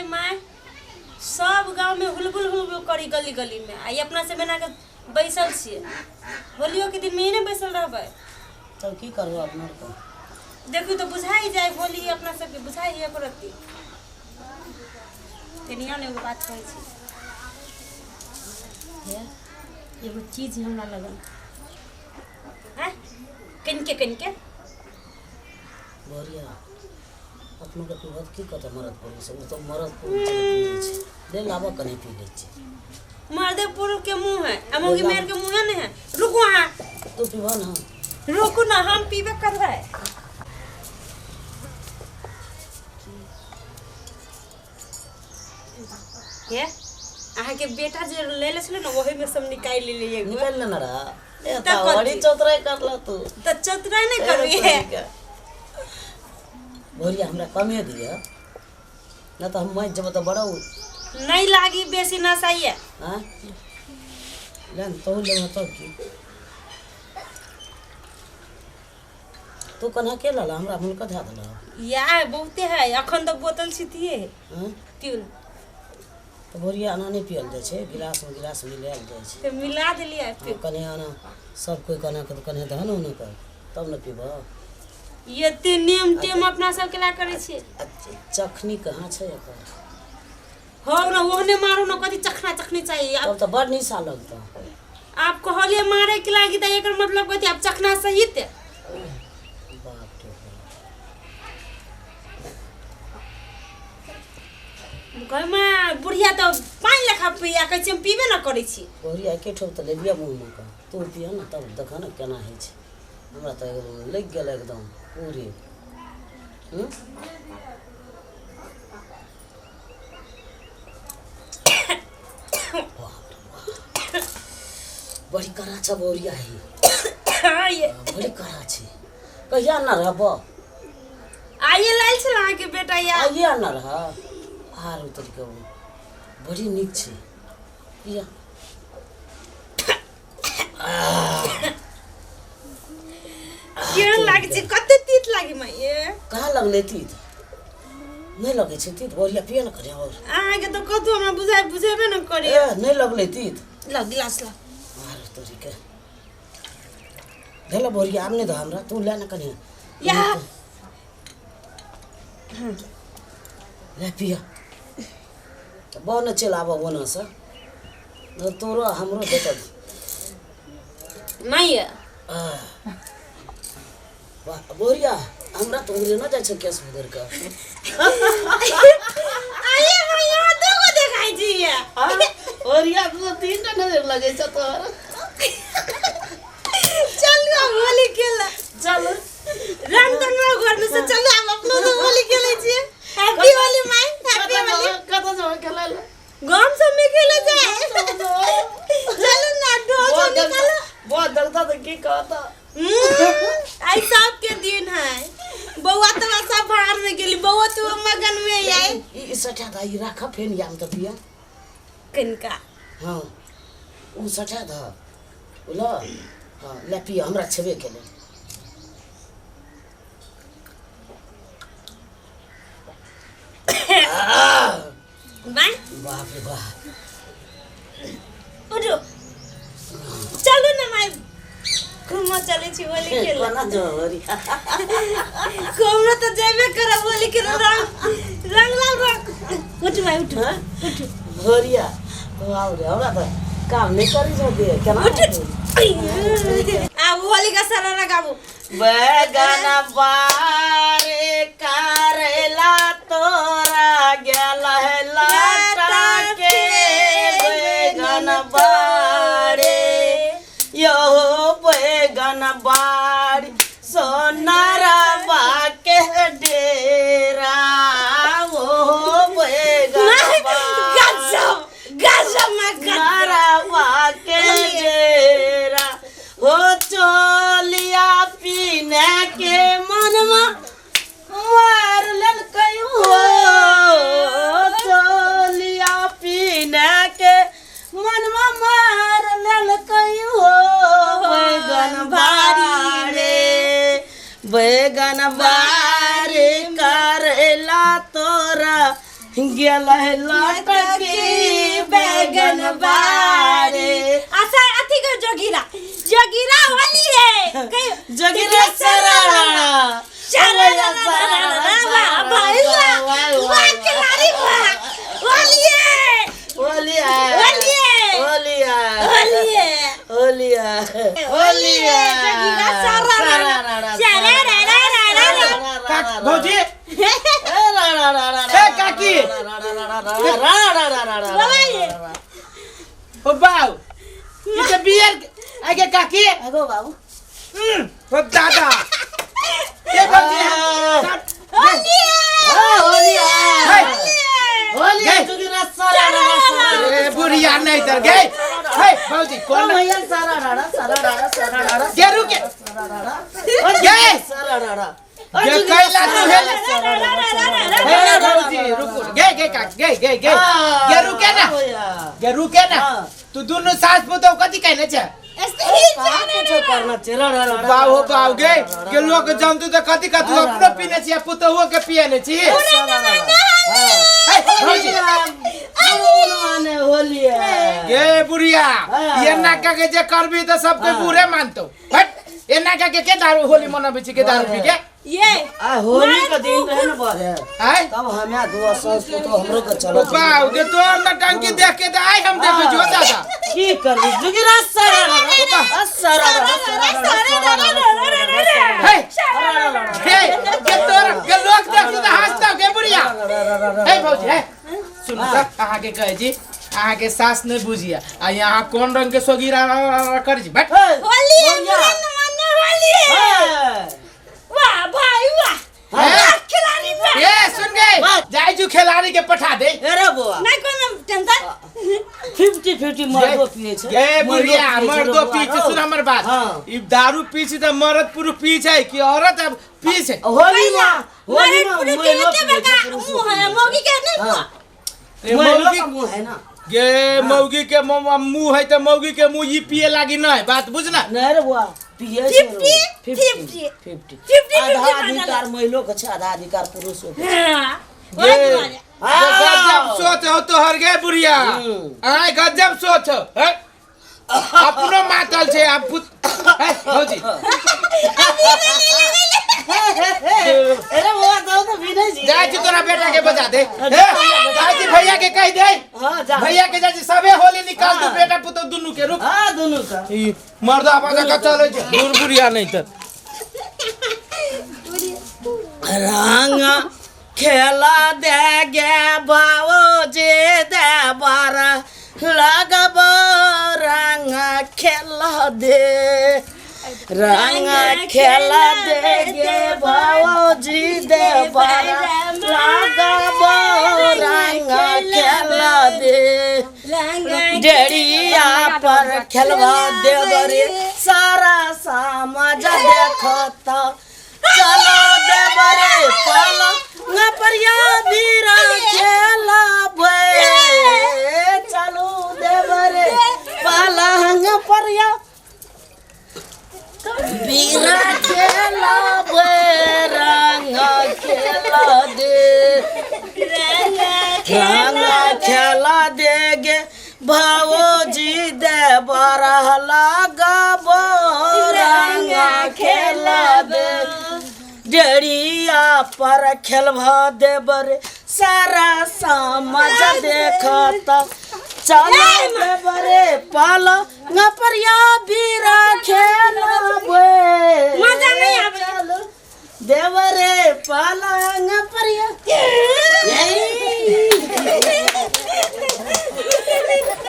माय सब गाँवमे हुलबुल हुलबुल करी गली गलीमे आ ई अपना सब एना कऽ बैसल छियै होलियोके दिनमे एहने बैसल रहबै। तब की करबो अपना आरके? देखू तऽ बुझाइ जाइ होली अपना सबके बुझाइ है एको रत्ती। कनिया ने एगो बात कहै छी, हे एगो चीज हमरा लगन आँय कनिके कनिके। बढ़िया अपनो के पीबत की कहतै मरद पुरुष, ओ तऽ मरद पुरुष छै पीबै छै, ले लाबऽ कनि पी लै छी। मर्दे पुरुष के मुंह है आ मौगी मेहर के मुंह नहीं है। रुकू अहाँ। तू पीबह ना। रुकू ना, हम पीबे करबै। हे अहाँके बेटा जे लेले छलै ने ओहिमे सब निकालि लेलियै एगो। निकालि लेने रह ए तऽ तऽ कथी? बड़ी चौतराइ करला तू। तऽ चतुराइ नहि करबियै? भोरिया हमरा कमे दिअ, नहि तऽ हम मरि जेबो तऽ बड़ा नहीं लागी बेसी नशा ये। आँय ले ने तोहू लेबह तब की तू कन्हा के लला हमरा मुनका धए देलह। या बहुते है अखन तऽ बोतल छितिए आँय ट्यूल। तऽ भोरिया एना नहि पियल जाइ छै, गिलासमे गिलास मिलायल जाइ छै। तऽ मिला देलियै। हँ, कने एना सब कोइ कने कऽ कने दह ने ओने कऽ तब ने पीबह। एते नेम टेम अपना सबके ला करै छियै। आ चखनी कहाँ छै एकर? हो ने ओहने मारू ने, कथी चखना चखनी चाहिए तब तऽ बड़ निशा लगतौ। आप कहलिए मारे के लागी तऽ एकर मतलब कथी? आप चखना सहित। बाप रे बाप। कहै माँ बुढ़िया तऽ पानि लेखा पिया कहै छी हम पीबे न करै छी। भोरिया एके ठोप तऽ लेलियै मुँहमे कऽ, तू पियह ने तब देखह ने केना होइ छै। हमरा तऽ एकदम लागि गेल एकदम पूरे। हूँ बाप रे बाप, बड़ी कड़ा छ बौरिया ही। हाँ ये बड़ी कड़ा छै। कहिया न रहब? आइए लायल छल अहाँके बेटा या आइए न रह आर उतर के बड़ी नीक छै। पिया केहन लागै छै? कते तीत लागे माइए? कहाँ लगलै तीत? नहि लगै छै तीत। बढ़िया पिया ने करे और अहाँके तऽ कतौ हमरा बुझाइ बुझेबे न करे। ए नहि लगलै तीत। ल गिलास ल। आर तोरी के भेल बढ़िया। आब नहि दह हमरा, तू ले ने कनि। या ले पिया बन चलि आबऽ ओनऽसँ तोरो हमरो देतऽ। माइए वाह बोरिया हमरा तऽ उड़े न जाइ छै केस उधर के। आइए माइए यहाँ दूगो देखाइ छी। बोरिया तो तीन टा नजर लगै छै तोहर। चलू आब होली खेल। चल रंग तंग घर में से चलू आब अपनो सब होली खेलै छियै। हैप्पी होली माई, हैप्पी होली। कतऽ जेबै खेलै लए? गाम सब में खेले जाए। चलू ना ढोल सब निकालो। बहुत दर्द तऽ की कहता। आई सबके दिन है। बौआ तो सब बाहर में गेली, बौआ तू मगन में आई। ई सठा दा ई राख फेन याम तऽ पिया किनका? हाँ उ सठा द ल। हाँ ले पिया हमरा छेबे केलै। बाय बाप रे बाप। उठो चलू ना माई घूमो चलै छी होली खेले। कोना जेबै बोरिया? घूमो तऽ जेबे करब होली खेले। रंग रंग लाल रंग। उठ माई उठ उठ। बोरिया बाप रे हमरा तऽ काम नहि करै छै दे केना उठ। आब होली का सारा लगाबू। बैगन बारे करेला तोरा गेल है लटा के, बैगन बारे यो बैगन बारी सोनारा के डेरा ओ बैगन गजब गजब माई गजब। नारावा के डेरा हो चोलिया पीने के मनमा मार लेलकै हो। गेलै लटकी बैगन बाड़ी। अच्छा अथी के जोगिरा जोगिरा होली है कहियो। जोगिरा सरारा शरारा वाह भाई वाह वाह खिलाड़ी वाह होली है होली है होली है होली है होली है होली है होली है जोगिरा सरारा शरारा काक भौजी ए काकी बाबा ये ओ बाउ ई त बियर आगे काकी अगो बाबू ओ दादा ए भौजी होली है होली है होली है गए। जोगिरा सरारा ए बुढ़िया नहीं तर गए हे भौजी कोन भैया सरारा सरारा सरारा गे रुके गए सरारा गे कैला तू हेले हे भौजी रुकू गे गे काक गे गे गे गे रुके ना गे रुके ना तू दुनु सास पुतौ कथी कहने छे करना बाऊ हो बाऊ गे के लोग जानतू त कथी कथू अपनो पीने छी आ पुतहुओ के पियने छी हे भौजी होली है गे बुढ़िया हाँ। ये नाका के जे करबी त सबके बूढ़े मानतो हट ये नाका के के दारू होली मनाबै छी के दारू पी के ये आ होली के दिन रहे न बड़े आय तब हमें दुआ सास को तो हमरो के चलो ओ बाऊ गे तो नटंकी देख के त आय हम देखै छी ओ दादा की करबी जोगिरा सरारा सरारा हे हे के तोर के लोग देख त हंसतो गे बुढ़िया हे भौजी हे सुनू त अहाँ के कहै छी अहाँ के सास नहीं बुझिया आ यहाँ कोन रंग के सोगीरा कर छी बट होली है पुराना मानो होली है वाह भाई वाह वाह खिलाड़ी वाह ए सुन गए जाय जू खिलाड़ी के पठा दे अरे बुआ नहीं कोनो टेंशन 50 50 मर्दो पिए छै गे बुढ़िया मर्दो पी छै सुन हमर बात हाँ। ई दारू पी छै त मर्द पुरुष पी छै कि औरत अब पी छै होली में होली में मर्द पुरुष महिलो के पिए बड़का छै पुरुषो मुंह है पिए छै। मौगी के नहीं हाँ। ए, महिलो मौगी का मुंह है ना गे मौगी के मुंह है त मौगी के मुंह ई पिए लागी नहीं बात बुझ ना नहीं रे बुआ पिए छै 50, 50 50, 50 आधा 50 अधिकार महिलो के छै आधा अधिकार पुरुषो के हाँ गे वही दुआरे। हाँ। गजब सोच हो तोहर गे बुढ़िया हम्म। आय गजब सोच हो हैं? अपनो मातल छै आ पुत हैं, भौजी अरे बुआ दो तो भी नहीं जी जाइ छी तोरा बेटा के बजा दे हे, जाइ छी भैया के कहि दे हां जा भैया के जाइ छी सबे होली निकाल दू हाँ। बेटा पुतौ दुनू के रुक हां दोनों का ई मर्दा बाजा का चलै छै दूर बुढ़िया नहीं तर रंग खेला दे गे बाबूजी दे बारा लगबो रंग खेला दे रंग खेला दे गे बाबूजी दे बारा लगबो रंग खेला दे डेढ़िया पर खेलवा देवरे सारा समाज देखता चलो देवरे पलंग पर या बीरा खेलबे चलो देवरे पलंग पर या बीरा खेलबे रंग खेला दे रंग खेला देगे भावोजी दे बरह लगबो रंग खेला दे डेढ़िया पर खेलबा देबर सारा समाज देखता चलो देबरे